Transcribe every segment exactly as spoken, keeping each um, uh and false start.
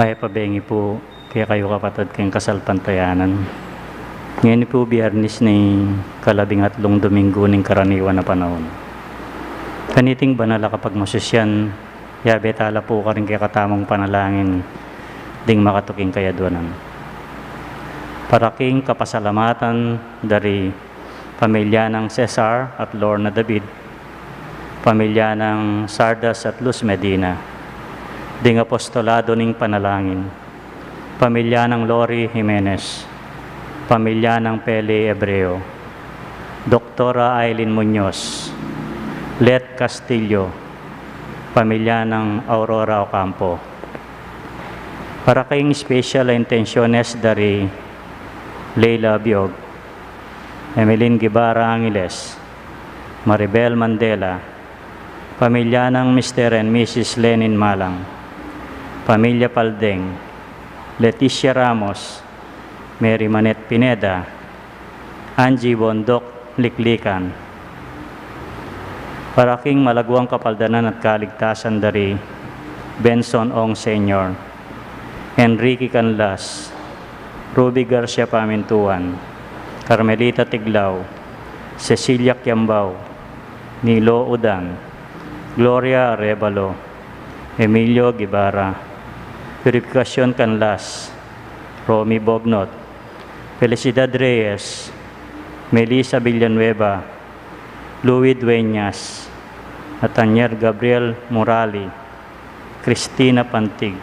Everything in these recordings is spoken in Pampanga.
Mayap a bengi pu kekayu kapatad keng kasalpantayanan. Ngeni pu Biyernes ning kalabing atlung Dominggu ning karaniwan a panaun. Kaniting banal a kapagmasusyan, yabe tala pu karing kekatamung panalangin ding makatuking kayadwanan. Para king kapasalamatan dari pamilya nang Cesar at Lorna David, pamilya nang Sardas at Luz Medina, ding apostolado ning panalangin, pamilya nang Lori Jimenez, pamilya nang Pele Ebreo, Doktora Aileen Muñoz, Let Castillo, pamilya nang Aurora Ocampo. Para king special a intensyones dari Leila Biog, Emeline Guevara Angeles, Maribel Mandela, pamilya nang Mister and Missus Lenin Malang, pamilya Paldeng, Leticia Ramos, Mary Manette Pineda, Angie Bondoc Liklikan. Para king malagwang kapaldanan at kaligtasan dari Benson Ong Senior, Enrique Canlas, Ruby Garcia Pamintuan, Carmelita Tiglao, Cecilia Kiambao, Nilo Udan, Gloria Arevalo, Emilio Guevara, Purificacion Canlas, Romy Bognot, Felicidad Reyes, Melissa Villanueva, Louis Dueñas, Nathaniel Gabriel Murali, Cristina Pantig,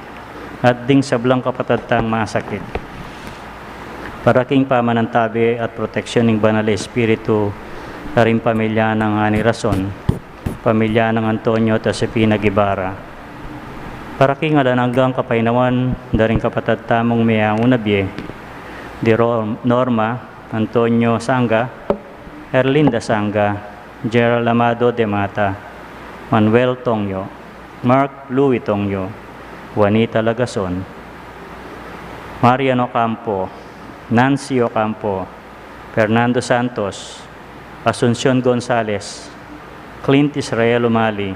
at ding sablang kapatad tang masakit. Para king pamanantabe at proteksyon ning Banal a Espiritu, karing pamilya nang Ani Rason, pamilya nang Antonio at Josefina Guevara. Para king alang anggang kapaynawan daring kapatad tamung meangu na bie, di Ro-, Norma Antonio Sanga, Erlinda Sanga, Gerald Amado de Mata, Manuel Tongyo, Mark Louis Tongyo, Juanita Lagason, Marian Ocampo, Nancy Ocampo, Fernando Santos, Asuncion Gonzales, Clint Israel Umali,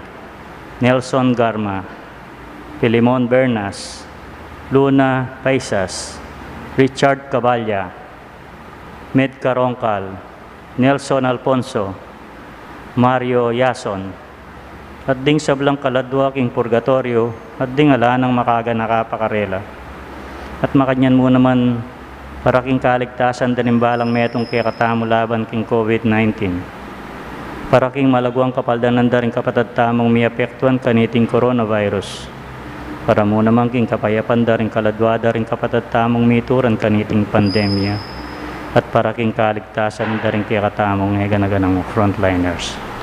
Nelson Garma, Filemon Bernas, Luna Paisas, Richard Caballa, Med Carongcal, Nelson Alfonso, Mario Yason, at ding sablang kaladwa king purgatoryo, at ding ala nang makaganaka pa karela. At makanyan mu naman, para king kaligtasan da ring balang metung kekatamu laban king COVID nineteen. Para king malagwang kapaldanan da ring kapatad tamung miapektuan kaniting coronavirus. Para mu naman king kapayapan da ring kaladwa da ring kapatad tamung mituran kaniting pandemya. At para king kalig tasan da ring kekatamung e gana-ganang frontliners.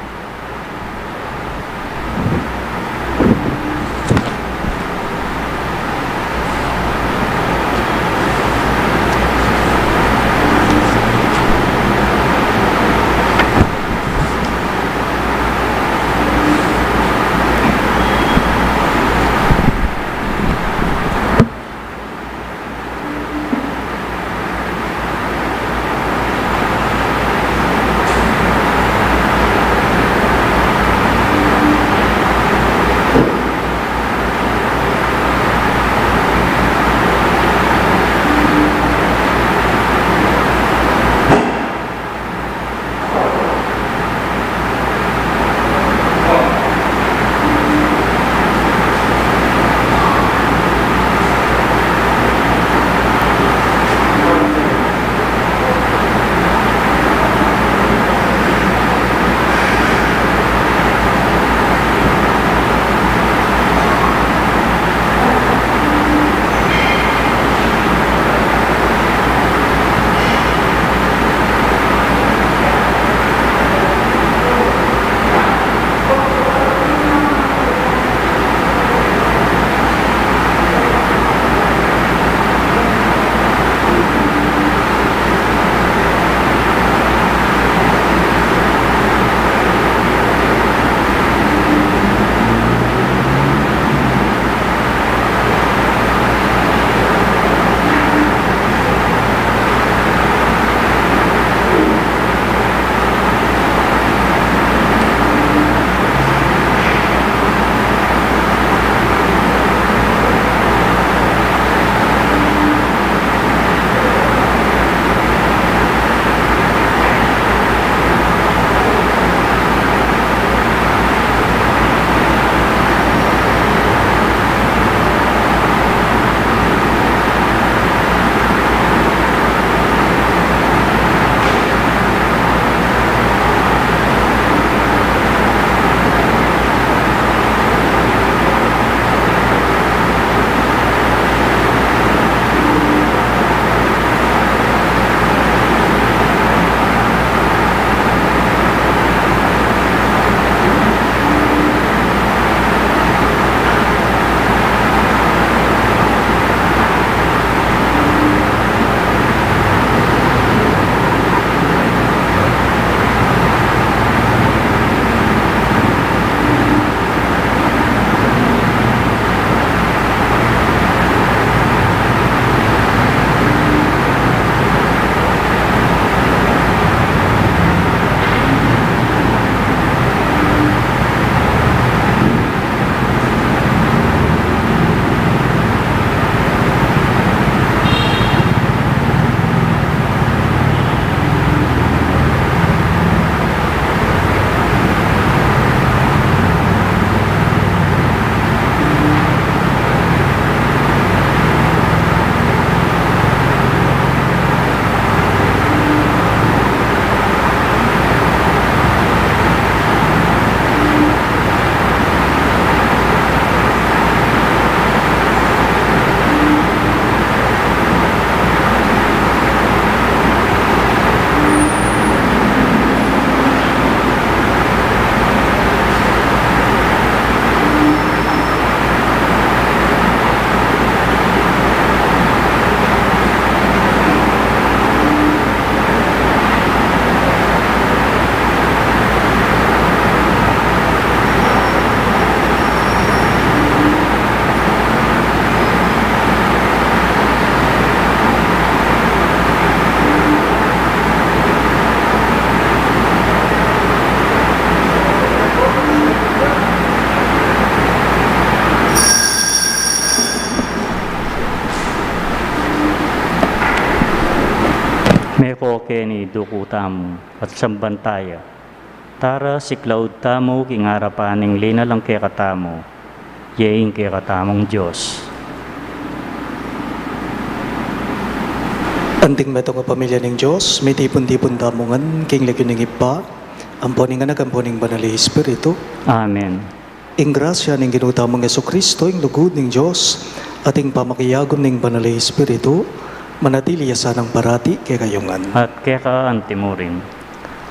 Keni duku tamu at samban taya. Tara, siklaud tamu king arapan ning linalang kekatamu, ya ing kekatamung Dios. Anting metung a pamilya ning Dios, mitipun-tipun tamu ngan king lagyu ning Ibpa, ampo ning Anak, ampo ning Banal a Espiritu. Amen. Ing grasya ning Ginu tamung Jesucristo, ing lugud ning Dios, at ing pamakiagum ning Banal a Espiritu, manatili ya sanang parati kekayu ngan. At keka antimurin.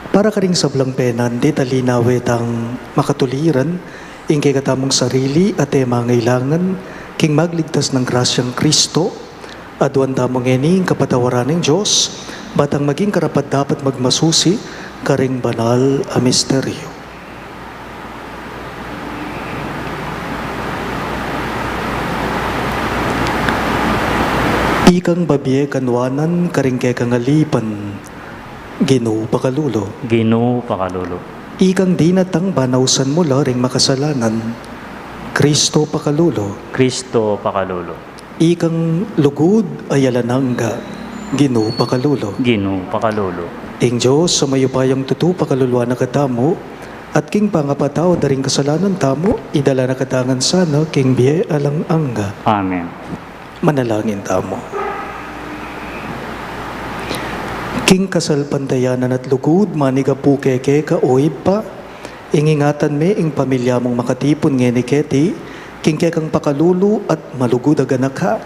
Para karing sablang penandi, talinawe tang makatuliran ing kekatamung sarili at e mangailangan king magligtas nang grasyang Cristo, aduan tamu ngeni ing kapatawaran ning Dios, batang maging karapat-dapat magmasusi karing banal a misteryo. Ikang babie kanuanan karing kekang alipan, Ginu pakalulu. Ginu pakalulu. Ikang dinatang ban ausan mu la ring makasalanan, Cristo pakalulu. Cristo pakalulu. Ikang lugud a alang angga, Ginu pakalulu. Ginu pakalulu. Ing Dios a mayupayang tutu pakaluluan na katamu, at king pangapatawad da ring kasalanan tamu, idala na katamu ngan sana king bie alang angga. Amen. Manalangin tamu. King kasalpantayanan at lugud, manigapu keka, o Ibpa, ing ingatan me ing pamilya mung makatipun ngeni keti, king kekang pakalulu at malugud a ganaka.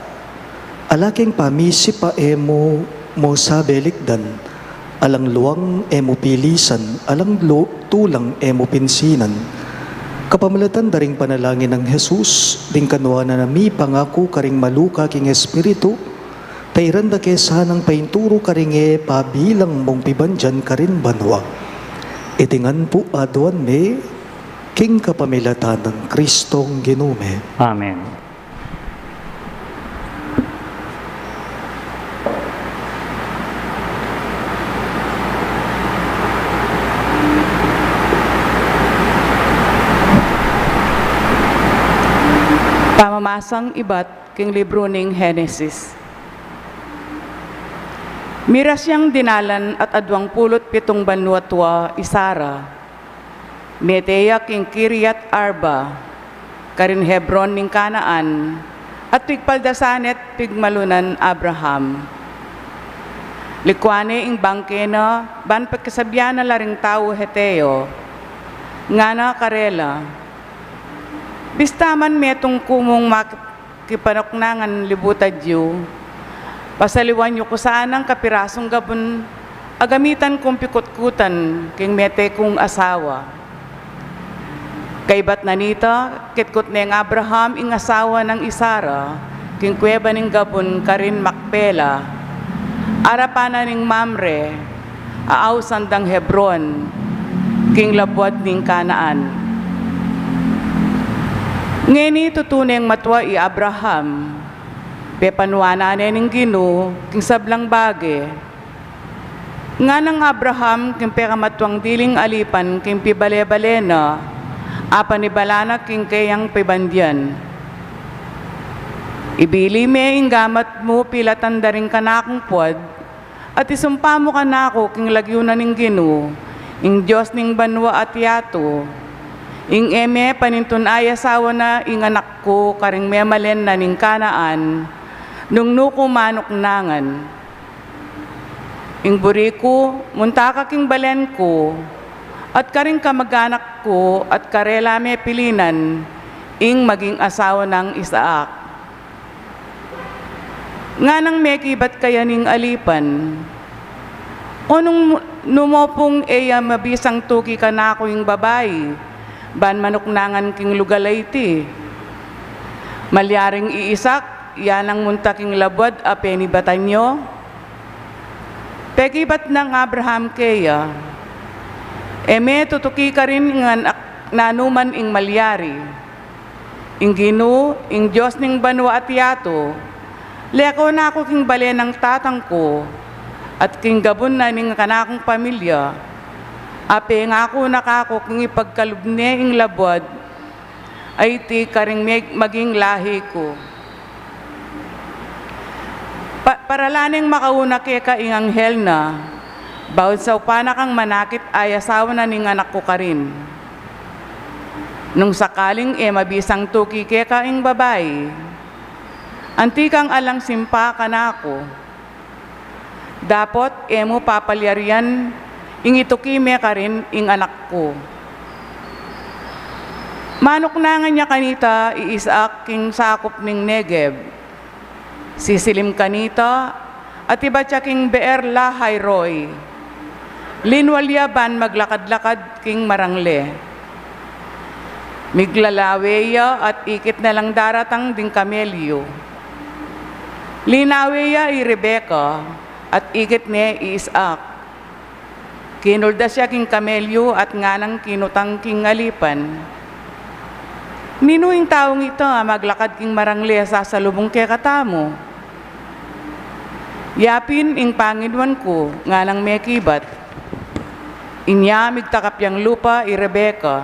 Ala keng pamisip a e mu mu sabelikdan, alang luang e mu pilisan, alang lu-, tulang e mu pinsinan. Kapamilatan da ring panalangin nang Jesus, ding kanuanan a mipangaku karing maluka king espiritu, tairan da ke sanang painturu karing e pabilang mung pibandian karin banua. Iti ngan pu aduan mi, king kapamilatan nang Kristong Ginu mi. Amen. Pamamasang ibat king libru ning Henesis. Miras yang dinalan at aduang pulu't pitung banua tua i Sara. Mete ya king Kiriat-arba, karin Hebron ning Kanaan, at pigpaldasan ne't pigmalunan Abraham. Likuan ne ing bangke na, ban pagkasabian na la ring tau Heteo. Ngana karela, "Bista man metung ku mung mak-, kipanuknangan libutan yu, pasaliwan yu ku sanang kapirasung gabun a gamitan kung pikutkutan king mete kung asawa." Kaibat na nita, kitkut neng Abraham ing asawa nang i Sara king kueba ning gabun karin Makpela, arapan na ning Mamre, a ausan dang Hebron, king labuad ning Kanaan. Ngeni tutu neng matua i Abraham, pepanuanan ne ning Ginu king sablang bage. Nganang Abraham king pekamatuang diling alipan king pibale-bale na, a panibala na king keyang pibandian. Ibili me ing gamat mu pilatan da ring kanakung puad, at isumpa mu kanaku king lagyu na ning Ginu, ing Dios ning banua at yatu, ing e me panintun-asawa na ing anak ku karing memalen na ning Kanaan, nung nu ku manuknangan. Ing buri ku, munta ka king balen ku, at karing kamag-anak ku, at karela me pilinan, ing maging asawa nang Isaac. Nganang mekibat kaya ning alipan, "O nung mu-, nu mu pung e ya mabisang tuki kanaku ing babai, ban manuknangan king lugal a iti? Malyaring i Isaac, ya nang munta king labuad a penibatan yu?" Pekibat nang Abraham keya, "E me tutuki karin ngan ak-, nanu man ing malyari. Ing Ginu, ing Dios ning banua at yatu, leko na ku king bale nang tatang ku, at king gabun na ning kanakung pamilya, a pengaku na kaku king ipagkalub ne ing labuad a iti karing me-, maging lahi ku." Pa-, paralan neng makauna keka ing anghel na, Baud saupan na kang manakit, ay asawa na ning anak ku karin. Nung sakaling e mabisang tuki keka ing babai, anti kang alang simpa kanaku. Dapot e mu papalyarian ing ituki me karin ing anak ku. Manuknangan ya kanita i Isaac king sakup ning Negeb. Sisilim kanita at ibat ya king Beer Lahai Roi. Linwal ya ban maglakad-lakad king marangle. Miglalawe ya at ikit ne lang daratang ding kamelyu. Linawe ya i Rebeka at ikit ne i Isaac. Kinuldas ya king kamelyu at nganang kinutang king alipan, "Ninu ing taung ita a maglakad king marangle sasalubung kekatamu?" "Ya pin ing panginuan ku," nganang mekibat. Inya migtakap yang lupa i Rebeka.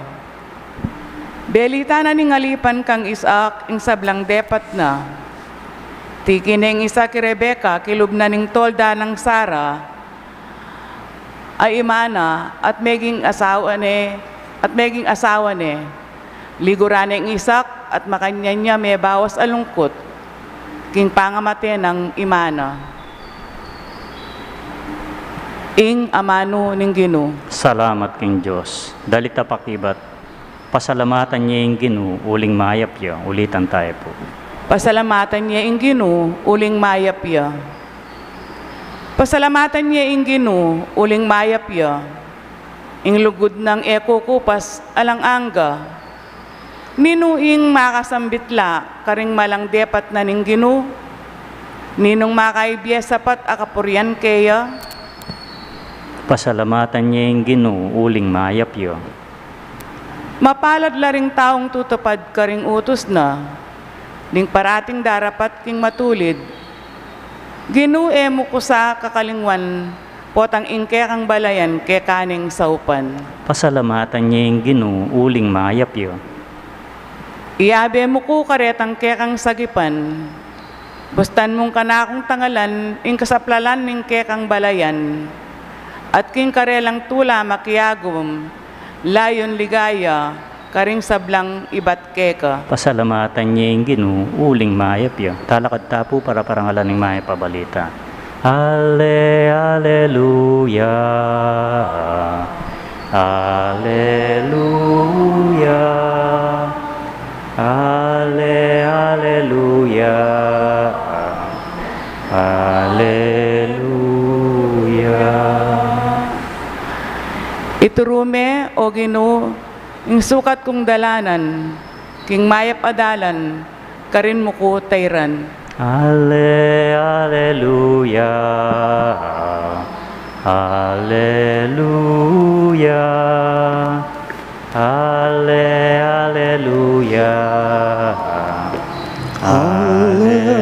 Belita na ning alipan kang Isaac ing sablang depat na. Tiki neng Isaac i Rebeka kilub na ning tolda nang Sara a ima na at meging asawa ne, at meging asawa ne. Liguran neng Isaac at makanyan ya mebawas a lungkut king pangamate nang ima na. Ing amanu ning Ginu. Salamat king Dios. Dali ta pakibat. Pasalamatan ye ing Ginu uling mayap ya. Ulitan tayu pu. Pasalamatan ye ing Ginu uling mayap ya. Pasalamatan ye ing Ginu uling mayap ya. Ing lugud nang e kukupas alang angga. Ninu ing makasambit la karing malang depat na ning Ginu? Ninung makaibie sapat a kapurian keya? Pasalamatan ye ing Ginu uling mayap ya. Mapalad la ring taung tutupad karing utus na, ding parating darapat king matulid. Ginu, e mu ku sa kakalingwan, potang ing kekang balayan keka neng saupan. Pasalamatan ye ing Ginu uling mayap ya. Iyabe mu ku karetang kekang sagipan. Bustan mung kanakung tangalan ing kasaplalan ning kekang balayan, at king karelang tula makiagum, layun ligaya karing sablang ibat keka. Pasalamatan ye ing Ginu uling mayap ya. Talakad ta pu para parangalan ing mayap a balita. Ale, aleluya. Aleluya. Ale, aleluya. Aleluya. Ituru me, O Ginu, ing sukat kung dalanan, king mayap a dalan, karin mu ku tairan. Ale, aleluya. Aleluya. Ale, aleluya. Aleluya.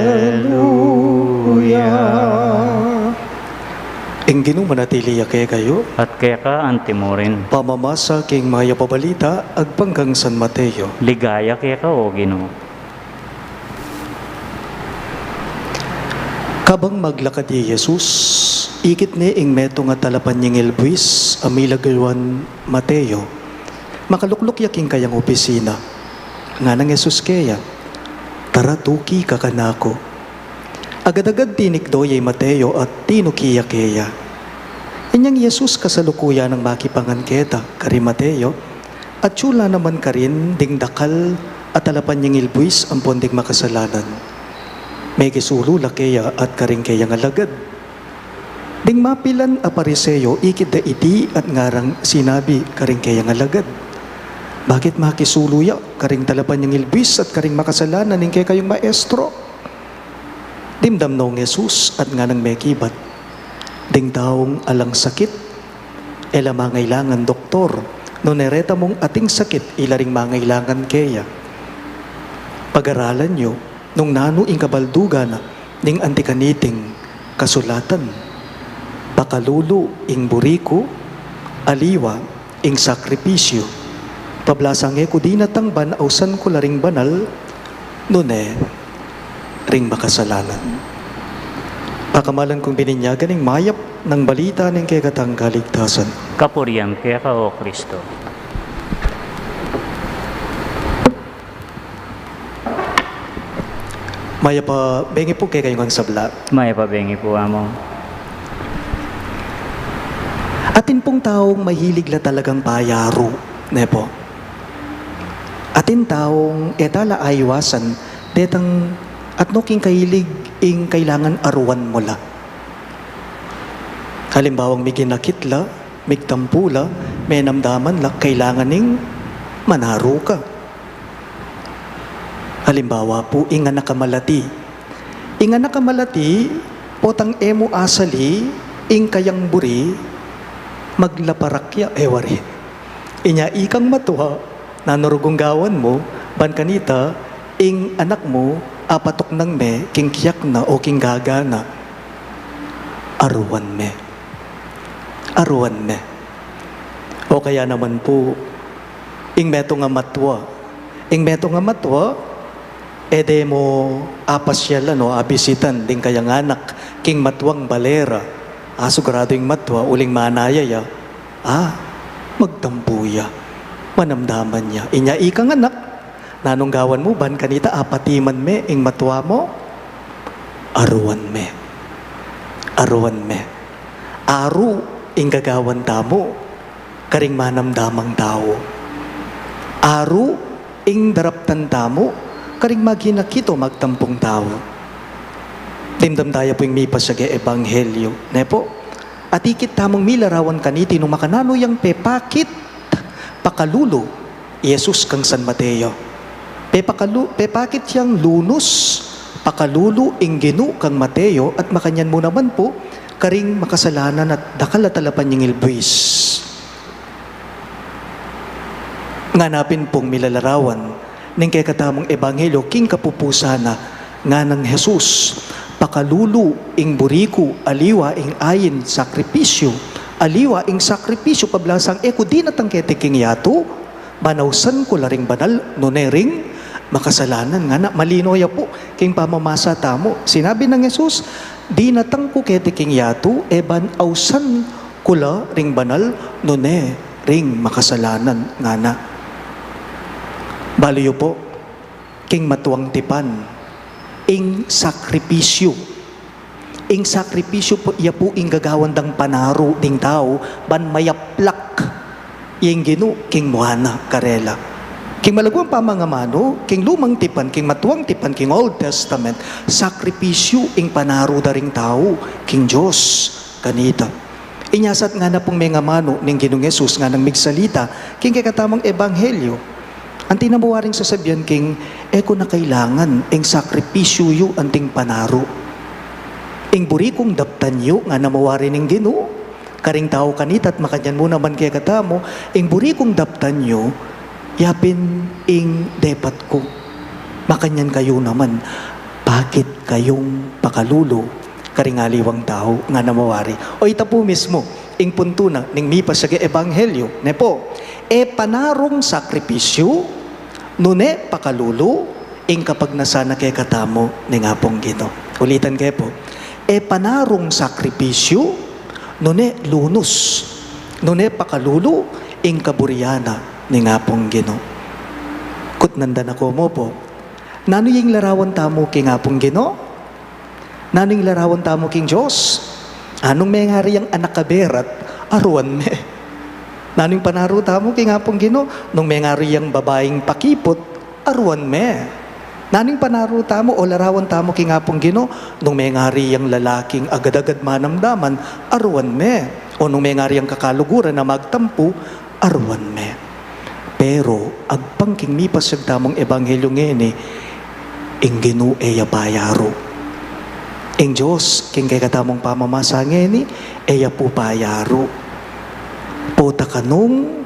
Ing Ginu manatili ya kekayu. At keka antimurin. Pamamasa king mayap a balita agpang kang San Mateo. Ligaya keka, O Ginu. Kabang maglakad i Jesus, ikit ne ing metung a talapanyingil buis a milagyuan Mateo. Makalukluk ya king kayang opisina. Nganang Jesus keya, "Tara, tuki ka kanaku." Agad-agad tinikdo ya i Mateo at tinuki ya keya. Inyang i Jesus kasalukuyan nang makipangan keta kari Mateo, atyu la naman karin ding dakal a talapanyingil buis ampon ding makasalanan. Mekisulu la keya at karing keyang alagad. Ding mapilan a Pariseo ikit da iti at ngarang sinabi karing keyang alagad, "Bakit makisulu ya karing talapanyingil buis at karing makasalanan ing kekayung maestro?" Dimdam nong Jesus at nganang mekibat, "Ding taung alang sakit e la mangailangan doktor, nune reta mung ating sakit ila ring mangailangan keya. Pagaralan yu nung nanu ing kabaldugan na ning anti kaniting kasulatan, 'Pakalulu ing buri ku, aliwa ing sakripisyu. Pablasang e ku dinatang ban ausan ku la ring banal, nune ring makasalanan.'" Pakamalan kung bininyagan ing mayap nang balita ning kekatang kaligtasan. Kapurian keka, O Kristo. Mayap a bengi pu kekayung sabla. Mayap a bengi pu, Among. Atin pung taung mahilig la talagang payaru, ne pu? Atin taung e ta la aiwasan, detang atnu king kailig ing kailangan aruan mu la. Halimbawang miginakit la, migtampu la, menamdaman la, kailangan ing manaru ka. Halimbawa pu, ing anak a malati. Ing anak a malati, potang e mu asali ing kayang buri, maglaparak ya, e wari. Inya ikang matua, nanu rugung gawan mu, ban kanita, ing anak mu, apatuknang me king kiyak na o king gaga na? Aruan me. Aruan me. O kaya naman pu, ing metung a matua. Ing metung a matua, e de mu apasyalan o abisitan ding kayang anak king matuang bale ra. A, siguradu ing matua, uling manaya ya, a, magtampu ya, manamdaman ya. Inya ikang anak, nanung gawan mu ban kanita apatiman me ing matua mu? Aruan me. Aruan me. Aru ing gagawan tamu karing manamdamang tau. Aru ing daraptan tamu karing maginakit o magtampung tau. Dimdam taya pu ing mipasyag a ebanghelyo, ne pu? Atikit tamung milarawan kaniti nung makananu yang pepakit pakalulu i Jesus kang San Mateo. Pepakalu-, pepakit yang lunus pakalulu ing Ginu kang Mateo, at makanyan mu naman pu karing makasalanan at dakal a talapaningil buis. Ngana pin pung milalarawan ning kekatamung ebanghelyo king kapupusan na, nganang Jesus, pakalulu ing buri ku, aliwa ing ain sakripisyu, aliwa ing sakripisyu, pablasang e ku dinatang keti king yatu ban ausan ku la ring banal nune ring makasalanan. Ngana, malino ya pu king pamamasa tamu. Sinabi nang Jesus, dinatang ku keti king yatu e ban ausan ku la ring banal nune ring makasalanan, ngana. Balu yu pu, king matuang tipan, ing sakripisyu. Ing sakripisyu pu, ya pu ing gagawan dang panaru ding tau ban mayaplak ya ing Ginu king mua na karela. King malaguang pamangamanu, king lumang tipan, king matuang tipan, king Old Testament, sakripisyu ing panaru da ring tau king Dios kanita. Inya sa at ngana pung mengamanu ning Ginung Jesus, nganang migsalita king kekatamung ebanghelyo. Anti na mu waring sasabian king, e ku na kailangan ing sakripisyu yu anting panaru. Ing buri kung daptan yu, ngana mu wari ning Ginu karing tau kanita at makanyan mu naman kekatamu, ing buri kung daptan yu, ya pin ing depat ku. Makanyan kayu naman, pakit kayung pakalulu karing aliwang tau, ngana mu wari. O ita pu mismu ing puntu na ning mipasyag a ebanghelyo, ne pu? E panarung sakripisyu, nune pakalulu ing kapagnasan na kekatamu ning Apung Ginu. Ulitan ke pu. E panarung sakripisyu, nune lunus, nune pakalulu ing kaburian na ning Apung Ginu. Kutnan da na ku mu pu. Nanu ing larawan tamu king Apung Ginu? Nanu ing larawan tamu king Dios? A, nung mengari yang anak a berat, aruan me. Nanu ing panaru tamu king Apung Ginu? Nung mengari yang babaing pakiput, aruan me. Nanu ing panaru tamu o larawan tamu king Apung Ginu? Nung mengari yang lalaking agad-agad manamdaman, aruan me. O nung mengari yang kakaluguran a magtampu, aruan me. Pero agpang king mipasyag tamung ebanghelyo ngeni, ing Ginu e ya payaru. Ing Dios king kekatamung pamamasa ngeni, e ya pu payaru. Pota kanung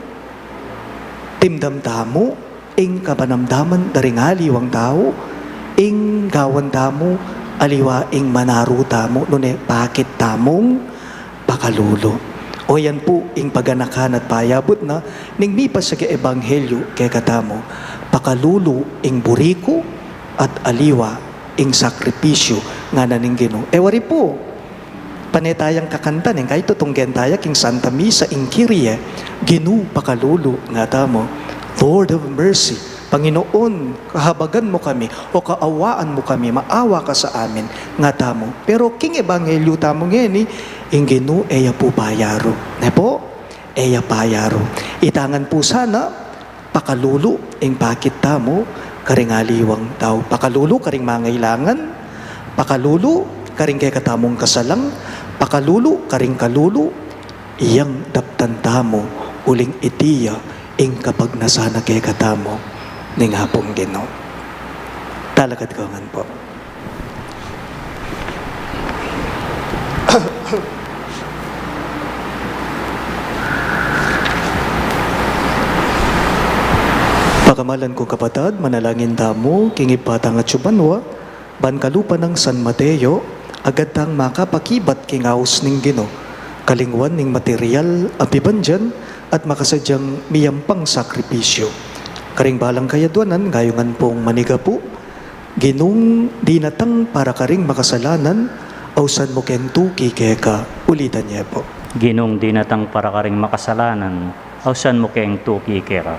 dimdam tamu ing kapanamdaman da ring aliwang tau, ing gawan tamu aliwa ing manaru tamu, nune pakit tamung pakalulu. O yan pu ing paganakan at payabut na ning mipasyag a ebanghelyo kekatamu. Pakalulu ing buri ku at aliwa ing sakripisyu, ngana ning Ginu. E wari pu, Pane tayang kakantan ing kaytu tunggen taya king Santa Misa ing Kyrie, Ginu pakalulu, nga tamu. Lord have mercy. Panginoon, kahabagan mu kami, o kaawaan mu kami, maawa ka sa amin, nga tamu. Pero king ebanghelyu tamu ngeni, ing Ginu e ya pu payaru. Ne pu? E ya payaru. Ita ngan pu sana, pakalulu ing pakit tamu karing aliwang tau. Pakalulu karing mangailangan, pakalulu karing kekatamung kasalang, pakalulu karing kalulu, iyang daptan tamu, uling iti ya ing kapagnasan na kekatamu ning Apung Ginu. Talakad ko ngan pu. Pakamalan kung kapatad, manalangin tamu king Ibpa tang atsu banua, ban kalupa nang San Mateo, agad tang makapakibat king aus ning Ginu, kalingwan ning material a pibandian at makasadyang miyampang sakripisyu. Karing balang kayadwanan, ngayungan pung manigapu, Ginung dinatang para karing makasalanan, ausan mu keng tuki keka. Ulitan ye pu. Ginung dinatang para karing makasalanan, ausan mu keng tuki keka.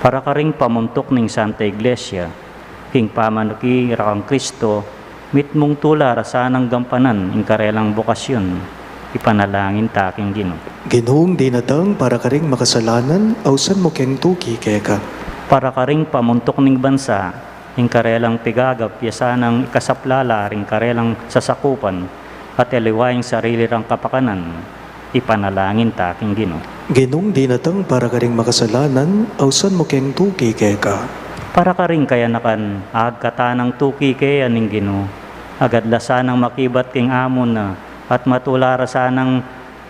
Para karing pamuntuk ning Santa Iglesia, king pamanuki ra kang Kristo, mitmung tula ra sanang gampanan ing karelang bokasyun, ipanalangin ta king Ginu. Ginung dinatang para karing makasalanan, ausan mu keng tuki keka. Para karing pamuntuk ning bansa, ing karelang pigagap ya sanang ikasaplala ring karelang sasakupan, at aliwa ing sarili rang kapakanan, ipanalangin ta king Ginu. Ginung dinatang para karing makasalanan, ausan mu keng tuki keka. Para karing kayanakan, agkatan nang tuki keya ning Ginu, agad la sanang makibat king amun na, at matula ra sanang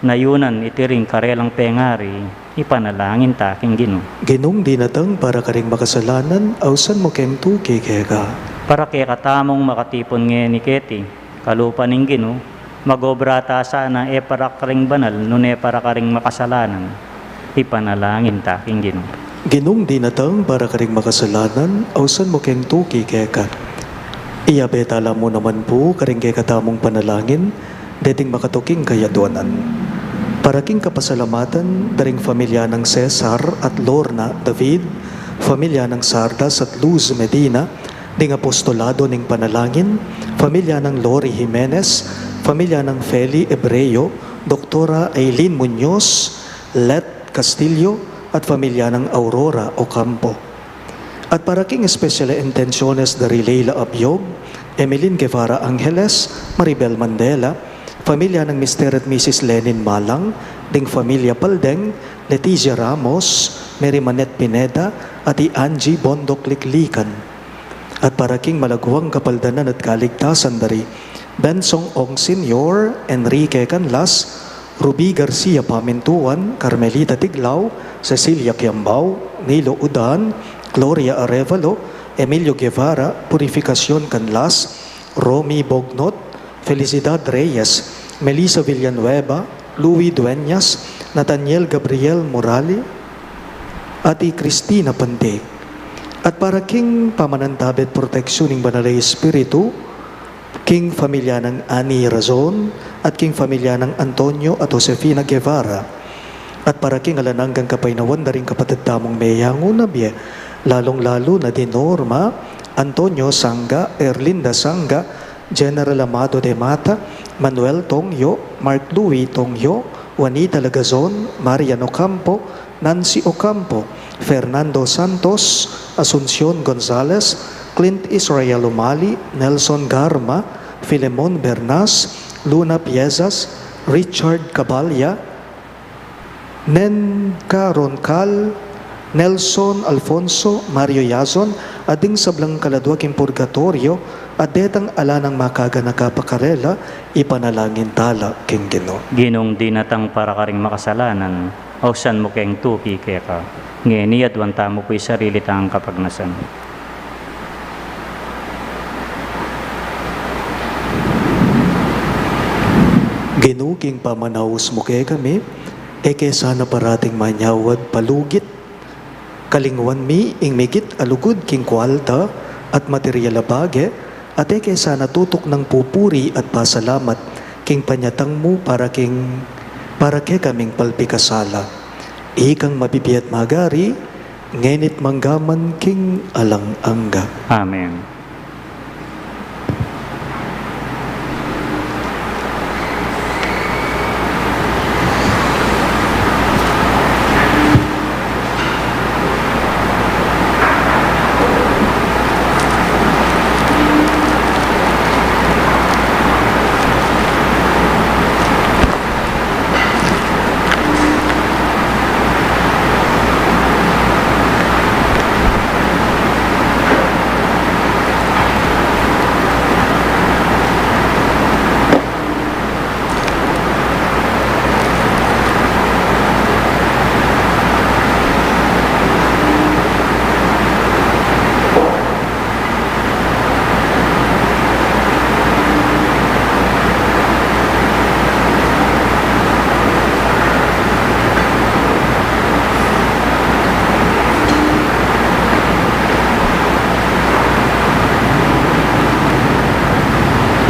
nayunan iti ring karelang pengari, ipanalangin ta king Ginu. Ginung dinatang para karing makasalanan, ausan mu keng tuki keka. Para kekatamung makatipun ngeni keti, kalupa ning Ginu, magobra ta sana e para karing banal, nune para karing makasalanan, ipanalangin ta king Ginu. Ginung dinatang para karing makasalanan, ausan mu keng tuki keka. Iyabe tala mu naman pu karing kekatamung panalangin, deting makatuking kayadwanan. Para king kapasalamatan da ring familia nang Cesar at Lorna David, familia nang Sardas at Luz Medina, ding apostolado ning panalangin, familia nang Lori Jimenez, familia nang Feli Ebreo, Doktora Aileen Muñoz, Let Castillo, at familia nang Aurora Ocampo. At para king espesyal a intensiones da ri Leila Abiog, Emeline Guevara Angeles, Maribel Mandela, familia nang Mister at Missus Lenin Malang, ding familia Paldeng, Leticia Ramos, Mary Manette Pineda, at i Angie Bondoc Liklikan. At para king malaguang kapaldanan at kaligtasan da ri Bensong Ong Senior, Enrique Canlas, Ruby Garcia Pamintuan, Carmelita Tiglao, Cecilia Kiambao, Nilo Udan, Gloria Arevalo, Emilio Guevara, Purificacion Canlas, Romy Bognot, Felicidad Reyes, Melissa Villanueva, Louis Dueñas, Nathaniel Gabriel Morali, at i Cristina Pante. At para king pamanantabe at proteksyun ning Banal a Espiritu, king familia nang Annie Razon, at king familia nang Antonio at Josefina Guevara, at para king alang anggang kapaynawan da ring kapatad tamung meyangu na bie, lalung-lalu na di Norma, Antonio Sanga, Erlinda Sanga, General Amado de Mata, Manuel Tongyo, Mark Louis Tongyo, Juanita Lagazon, Marian Ocampo, Nancy Ocampo, Fernando Santos, Asuncion Gonzalez, Clint Israel Umali, Nelson Garma, Filemon Bernas, Luna Piezas, Richard Cabalya, Nenca Roncal, Nelson Alfonso, Mario Yazon, at ding sablang kaladua king purgatoryo, at detang ala nang makaganaka pa karela, ipanalangin tala king Ginu. Ginung dinatang para karing makasalanan, ausan mu keng tuki keka. Ngeni aduan tamu pu ing sarili tang kapagnasan. Ginu, king pamanaus mu kekami, e ke sana parating manyawad palugit, kalingwan mi ing migit a lugud king kualta at material a bage, at e ke sana tutuknang pupuri at pasalamat ing panyatang mu para king, para kekaming palpikasala. Ikang mabibie at magari, ngeni't manggaman king alang angga. Amen.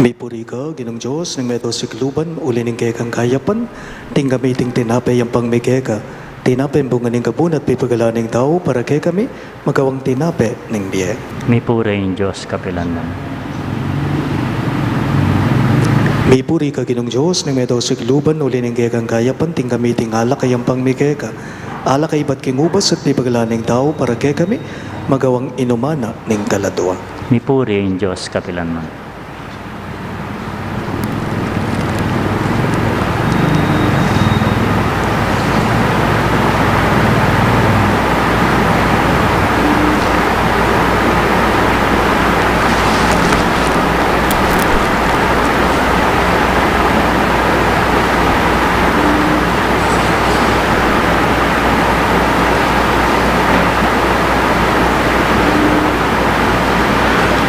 Mipuri ka, Ginung Dios ning meto sikluban, uli ning kekang kayapan, tinggap mi iting tinape a yampang mi keka. Tinape a bunga ning kabun at pipagalan ning tau para kekami, magawang tinape ning bie. Mipuri ing Dios kapilanman. Mipuri ka, Ginung Dios ning meto sikluban, uli ning kekang kayapan, tinggap mi iting alak a yampang mi keka. Alak a ibat king ubas at pipagalan ning tau para kekami, magawang inuman na ning kaladua. Mipuri ing Dios kapilanman.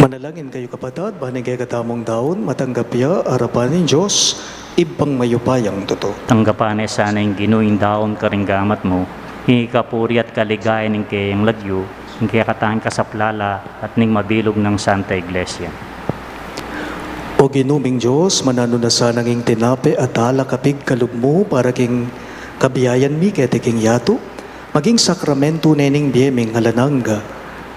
Manalangin kayu, kapatad, ban ing kekatamung daun matanggap ya arapan ning Dios, Ibpang mayupayang tutu. Tanggapan na sana ning Ginu ing daun karing gamat mu, king ikapuri at kaligayan ning keyang lagyu, king kekatang kasaplalan at ning mabilug nang Santa Iglesia. O Ginu ming Dios, mananu na sana ing tinape at alak a pigkalub mu para king kabiayan mi keti king yatu, maging sakramentu ne ning bie ming alang angga.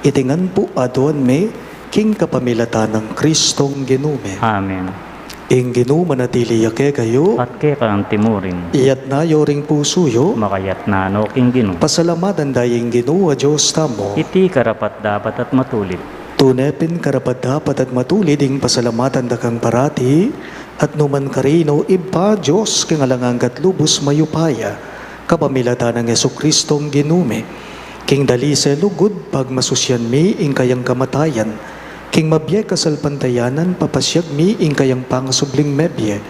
Iti ngan pu aduan mi king kapamilatan nang Kristong Ginu mi. Amen. Ing Ginu manatili ya kekayu. At keka antimurin. Iyatna yu ring pusu yu. Makayatna no king Ginu. Pasalamatan da ing Ginu a Dios tamu. Iti karapat-dapat at matulid. Tune pin karapat-dapat at matulid ing pasalamatan da kang parati, at numan karin, o Ibpa, Dios king alang angga at lubus mayupaya, kapamilatan nang Jesukristong Ginu mi. King dalise lugud, pagmasusyan mi ing kayang kamatayan, king mabie kasalpantayanan, papasiag mi ing kayang pangasubling mebie,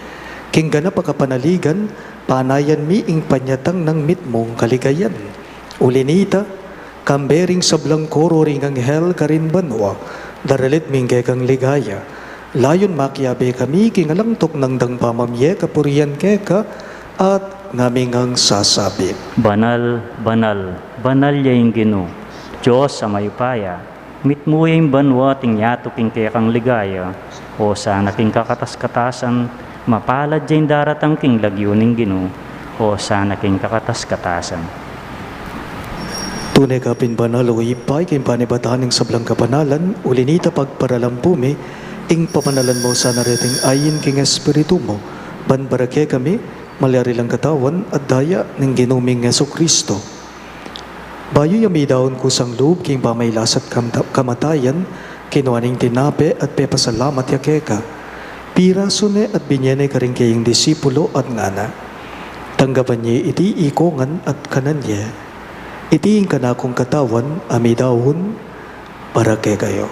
king ganap a kapanaligan, panayan mi ing panyatang nang mitmung kaligayan. Uli nita, kambe ring sablang koro ring anghel karin banua, daralit mi ing kekang ligaya. Layun makiabe kami king alang tuknang dang pamamie kapurian keka, at ngaming sasabi: Banal, banal, banal ya ing Ginu, Dios a mayupaya, mitmu ya ing banua at ing yatu king kekang ligaya. Hosana king kakatas-katasan, mapalad ya ing daratang king lagyu ning Ginu. Hosana king kakatas-katasan. Tune ka pin banal, o Ibpa, king panibatan ning sablang kapanalan, uli nita pagparalan pu mi ing pamanalan mu sana reting ain king Espiritu mu, ban para kekami malyari lang katawan at daya ning Ginu ming Jesucristo. Bayu ya midaun kusang lub king pamailas at kamta-, kamatayan, kinua ne ing tinape at pepasalamat ya keka. Pirasu ne at binie ne karing keyang disipulo at ngana: Tanggapan ye iti ikongan at kanan ye. Iti ing kanakung katawan a midaun para kekayu.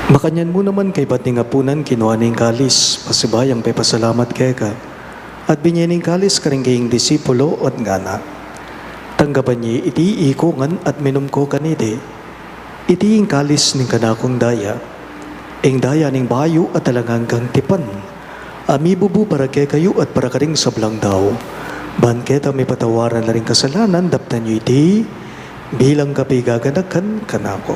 Makanyan mu naman kaybat ning apunan, kinua ne ing kalis, pasibayung pepasalamat keka, at binie ne ing kalis karing keyang disipulo at ngana: Tanggapan ye iti ikongan at minum ko kaniti. Iti ing kalis ning kanakung daya. Ing daya ning bayu at alang anggang tipan, a mibubu para kekayu at para karing sablang tau. Ban keta mipatawaran la ring kasalanan, daptan yu iti bilang kapigaganakan kanaku.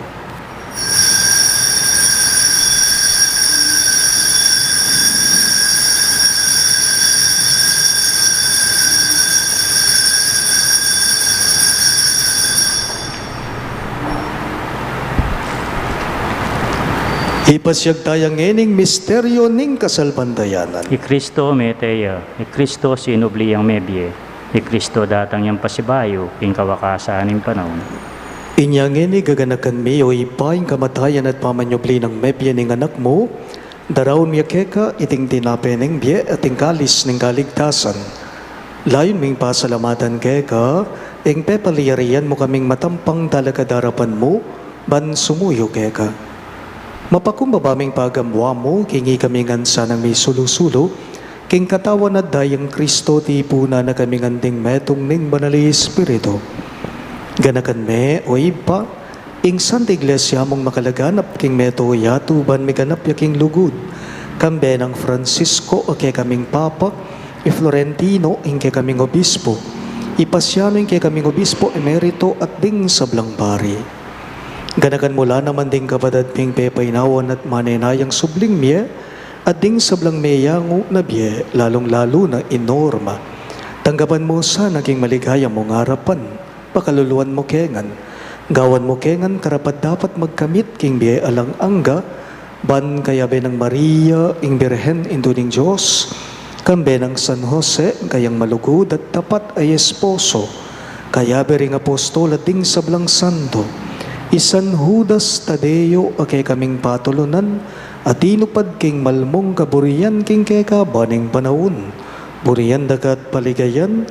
Ipasiag taya ngening misteryo ning kasalpantayanan. I Kristo mete ya, i Kristo sinubli yang mebie, i Kristo datang yang pasibayu king kawakasan ning panaun. Inya ngeni gaganakan mi, o Ibpa, ing kamatayan at pamanyubli nang mebie ning Anak mu, daraun mi keka iting tinape ning bie at ing kalis ning kaligtasan. Layun ming pasalamatan keka ing pepalyarian mu kaming matampang talakad king arapan mu, ban sumuyu keka. Mapakumbaba ming pagamua mu king ikami ngan sanang misulu-sulu king katawan at dayang Kristo, tipunan na kaming anting metung ning Banal a Espiritu. Ganakan me, o Ibpa, ing Santa Iglesia mung makalaganap king meto yatu ban miganap ya king lugud, kambe nang Francisco a kekaming Papa, i Florentino ing kekaming Obispo, i Pasiano ing kekaming Obispo Emerito at ding sablang pari. Ganakan mu la naman ding kapatad ming pepainawan at manenayang subling mie, at ding sablang meyangu na bie, lalung-lalu na i Norma. Tanggapan mu sana king maligaya mung arapan, pakaluluan mu ke ngan. Gawan mu ke ngan karapat-dapat magkamit king bie alang angga, ban kayabe nang Maria, ing Birhen Indu ning Dios, kambe nang San Jose, kayang malugud at tapat a esposo, kayabe ring apostol at ding sablang santo, i San Judas Tadeo a kekaming patulunan, a tinupad king malmung kaburian king kekaban ning panaun. Burian da ka at paligayan,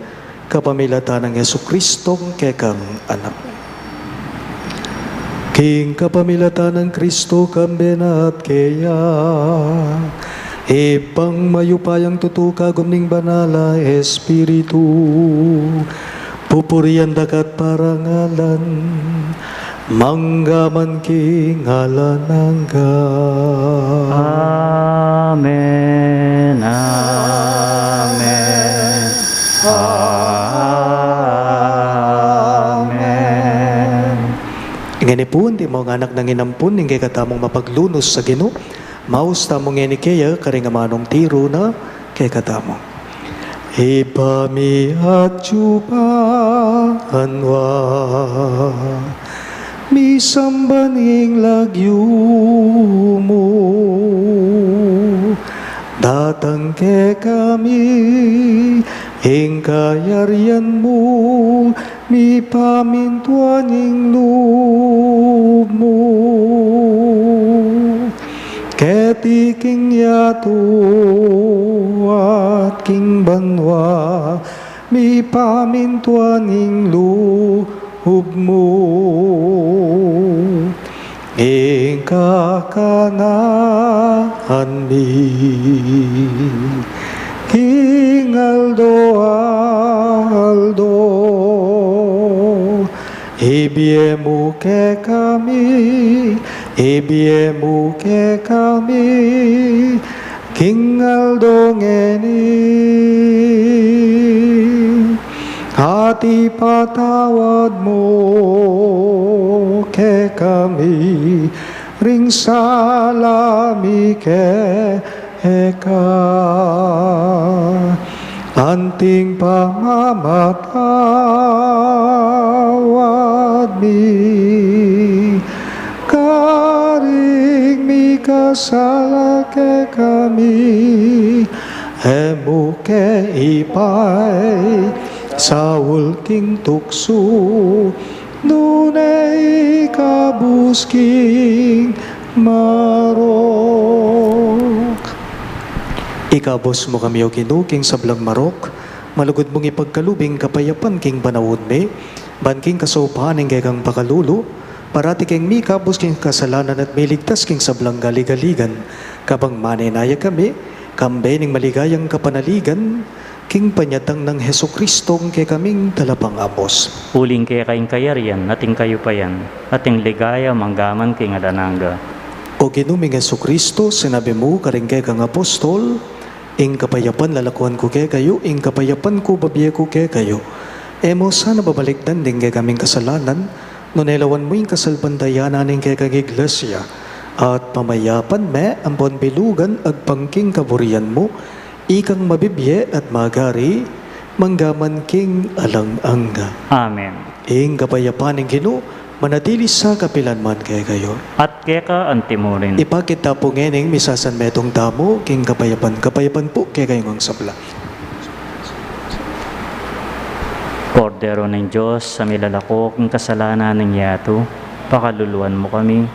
kapamilatan nang Jesucristo a kekang Anak. King kapamilatan nang Kristo, kambe na at keya, Ibpang mayupayang tutu, kagum ning Banal a Espiritu, pupurian da ka at parangalan, mangga man king alang angga. Amen. Amen. Amen. Ngeni pu, anti mu ngan anak nang inampun ning kekatamung mapaglunus a Ginu, maus tamu ngeni keya karing amanung tiru na kekatamu. Ibpa mi atsu ka banua, misamban ing lagyu mu, datang kekami ing kayarian mu, mipamintuan ing lub mu keti king yatu at king banua. Mipamintuan ing lub mu ing kakanan mi king aldo-aldo. Ibie mu kekami, ibie mu kekami king aldo ngeni, at ipatawad mu kekami ring sala mi keka, anting pamamatawad mi karing mikasala kekami, e mu ke ipaisaul king tuksu, nune ikabus king marok. Ikabus mu kami, O Ginu, king sablang marok, malugud mung ipagkalub ing kapayapan king panaun mi, ban king kasaupan ning kekang pakalulu, parati keng mikabus king kasalanan at miligtas king sablang galigaligan, kabang manenaya kami kambe ning maligayang kapanaligan, king panyatang nang Jesucristo a kekaming Talapangabus. Uling keka ing kayarian, at ing kayupayan, at ing ligaya, manggaman king alang angga. O Ginu ming Jesucristo, sinabi mu karing kekang apostol, "Ing kapayapan lalakuan ku kekayu, ing kapayapan ku bibie ku kekayu." E mu sana babalikdan ding kekaming kasalanan, nune lawan mu ing kasalpantayanan ning kekang Iglesia, at pamayapan me ampon bilugan agpang king kaburian mu, ikang mabibie at magari, mangga man king alang angga. Amen. Ing kapayapan ning Ginu, manatili sa kapilan man kekayu. At keka antimurin. Ipakit ta pu ngening misasanmetung tamu king kapayapan. Kapayapan pu kekayu ngan sabla. Kordero ning Dios, a milalako king kasalanan ning yatu, pakaluluan mu kami.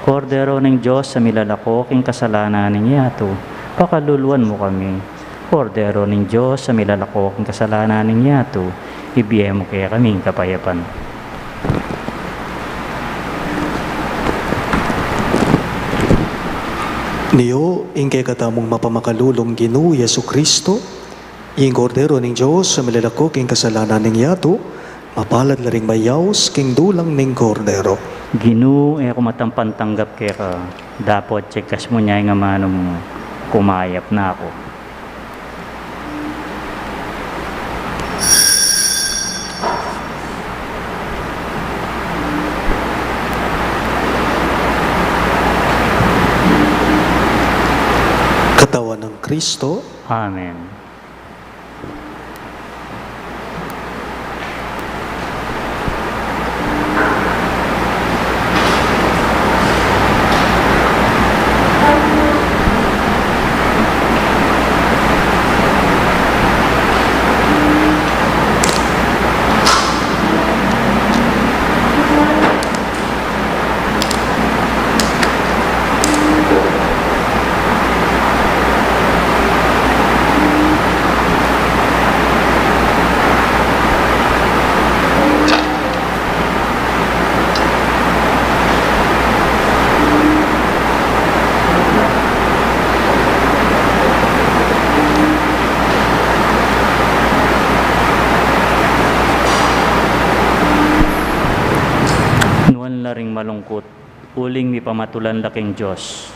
Kordero ning Dios, a milalako king kasalanan ning yatu, pakaluluan mu kami. Kordero ning Dios, a milalako king kasalanan ning yatu, ibie mu kekami ing kapayapan. Nio ing kekatamung mapamakalulung Ginu Jesucristo, ing Kordero ning Dios, a milalako king kasalanan ning yatu, mapalad la ring mayaus king dulang ning Kordero. Ginu, e ku matampan tanggap keka, dapot tigkas mu ne ing amanu mu, kumayap na ku. Katawan nang Kristo. Amen. Nuan la ring malungkut, uling mipamatulan la king Dios.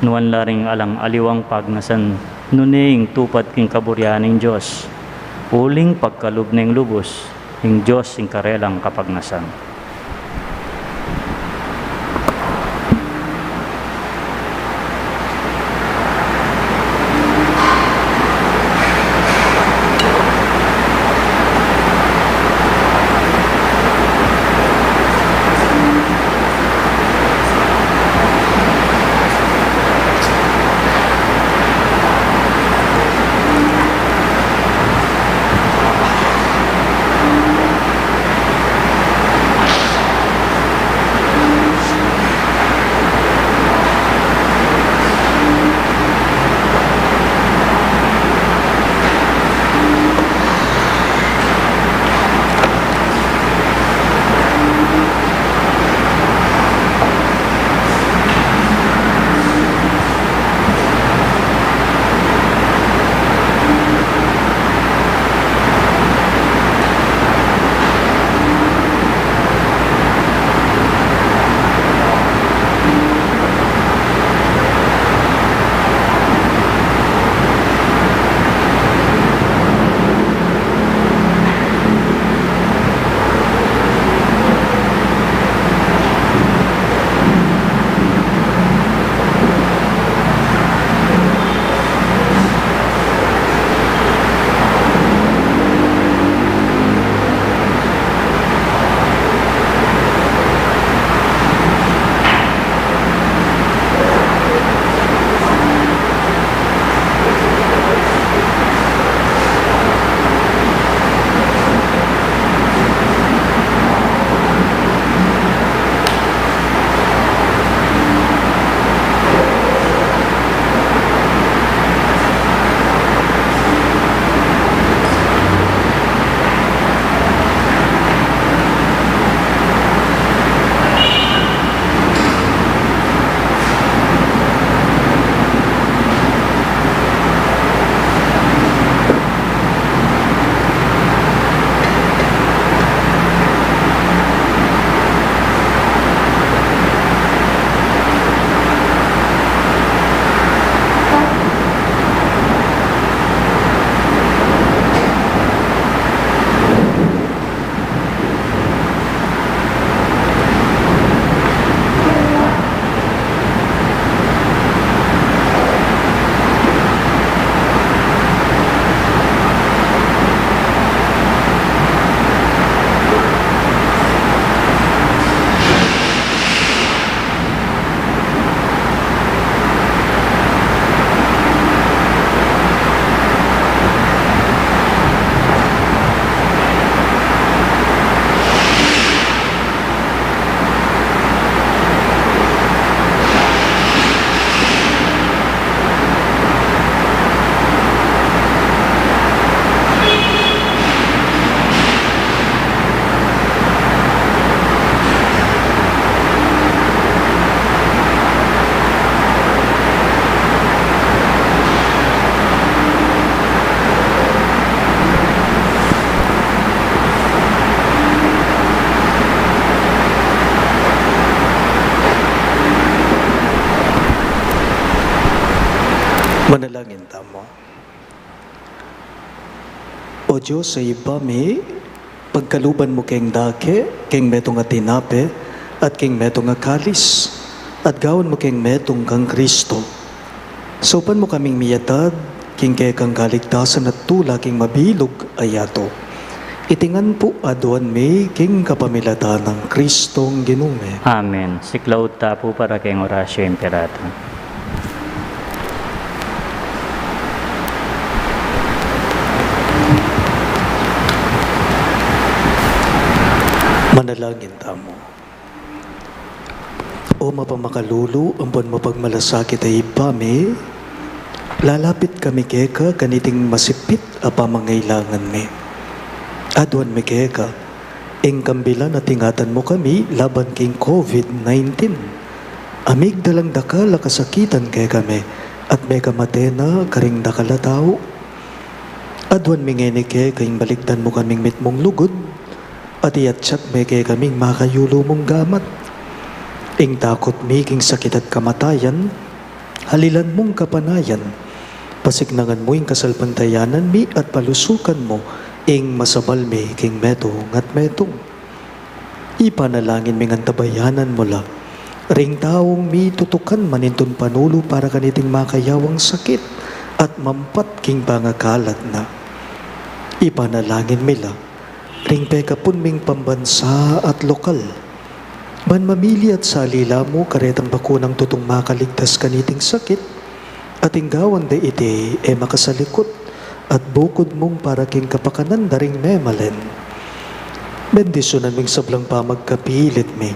Nuan la ring alang aliwang pagnasan, nune ing tupad king kaburian ning Dios. Uling pagkalub neng lubus ing Dios ing karelang kapagnasan. Manalangin tamu. O Dios a Ibpa mi, pagkaluban mu keng dake, keng metung a tinape, at keng metung a kalis, at gawan mu keng metung kang Kristo. Saupan mu kaming miyatad king kekang kaligtasan at tula king mabilug a yatu. Iti ngan pu aduan mi king kapamilatan nang Kristong Ginu mi. Amen. Siklaud ta pu para keng Oratio Imperata. Manalangin tamu. O mapamakalulu ampon mapagmalasakit a Ibpa mi, lalapit kami keka kaniting masipit a pamangailangan mi. Aduan mi keka ing kambilan at ingatan mu kami laban king COVID nineteen. Amigdalang dakal a kasakitan kekami at mekamate na karing dakal a tau. Aduan mi ngeni keka ing balikdan mu kaming mitmung lugud, at iyatyat me kekaming makayulu mung gamat. Ing takut mi king sakit at kamatayan, halilan mung kapanayan. Pasiknangan mu ing kasalpantayanan mi at palusukan mu ing masabal mi king metung at metung. Ipanalangin mi ngan tabayanan mu la ring taung mitutukan manintun panulu para kaniting makayawang sakit at mampat king pangakalat na. Ipanalangin mi la ring pekapun ming pambansa at lokal, ban mamili at salila mu karetang bakunang tutung makaligtas kaniting sakit, at ing gawan de iti e makasalikut at bukud mung para king kapakanan da ring memalen. Bendisyunan ming sablang pamagkapilit mi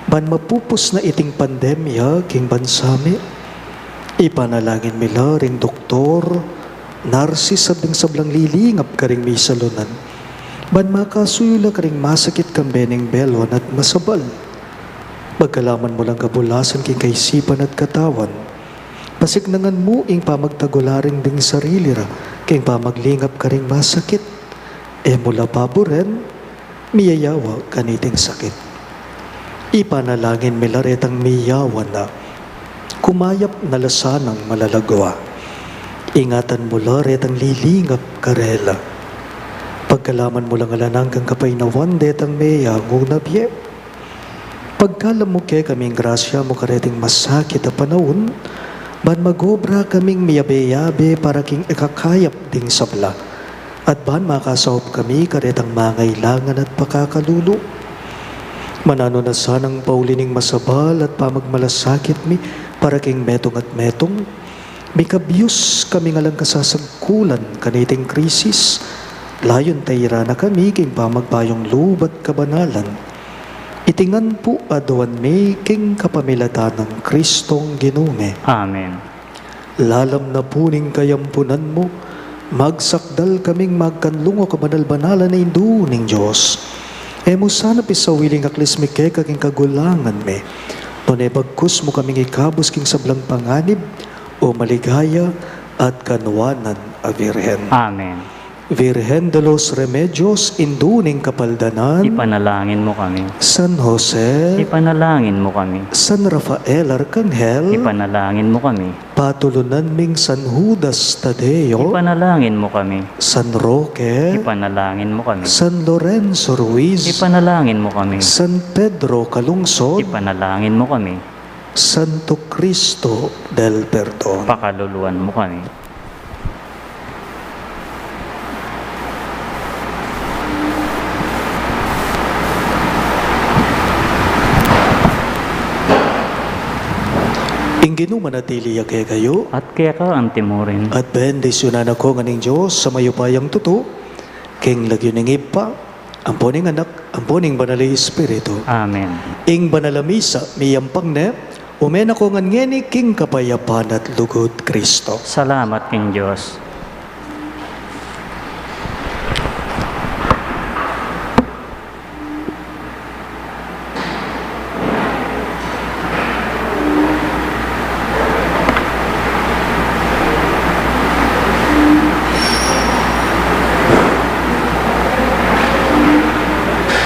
ban mapupus na iting pandemya king bansa mi. Ipanalangin mi la ring doktor, narsis at ding sablang lilingap karing misalunan, ban makasuyu la karing masakit kambe ning beluan at masabal. Pagkalaman mu lang kabulasan king kaisipan at katawan. Pasiknangan mu ing pamagtagularing ding sarili ra king pamaglingap karing masakit. E mu la paburen miyayawa kaniting sakit. Ipanalangin mi la retang miyawa na, kumayap na la sanang malalagwa. Ingatan mu la retang lilingap karela. Pagkalaman mu lang alang anggang kapaynawan detang meyangu na bie. Pagkalub mu kekaming grasya mu kareting masakit a panaun, ban magobra kaming miyabe-yabe para king ikakayap ding sabla, at ban makasaup kami karetang mangailangan at pakakalulu. Mananu na sanang pauli ning masabal at pamagmalasakit mi para king metung at metung, mikabyus kaming alang kasasagkulan kaniting krisis, layun tayran na kami king pamagpayung lub at kabanalan. Iti ngan pu aduan mi king kapamilatan nang Kristong Ginu mi. Amen. Lalam na pu ning kayampunan mu, magsakdal kaming magkanlung, O kabanal-banalan a Indu ning Dios. E mu sana pisawili ing aklis mi keka king kagulangan mi, nune bagkus mu kaming ikabus king sablang panganib, O maligaya at kanuanan a Virgen. Amen. Virgen de los Remedios, Indu ning Kapaldanan. Ipanalangin mu kami. San Jose. Ipanalangin mu kami. San Rafael Arkanghel. Ipanalangin mu kami. Patulunan ming San Judas Tadeo. Ipanalangin mu kami. San Roque. Ipanalangin mu kami. San Lorenzo Ruiz. Ipanalangin mu kami. San Pedro Calungsod. Ipanalangin mu kami. Santo Cristo del Perdon. Pakaluluan mu kami. Ing Ginu manatili ya kekayu. At keka antimurin. At bendisyunan na kayu ngan ning Dios a mayupayang tutu, king lagyu ning Ibpa, ampo ning Anak, ampo ning Banal a Espiritu. Amen. Ing banal a misa miyampang ne, ume na ko ngan ngeni king kapayapan at lugud Kristo. Salamat king Dios.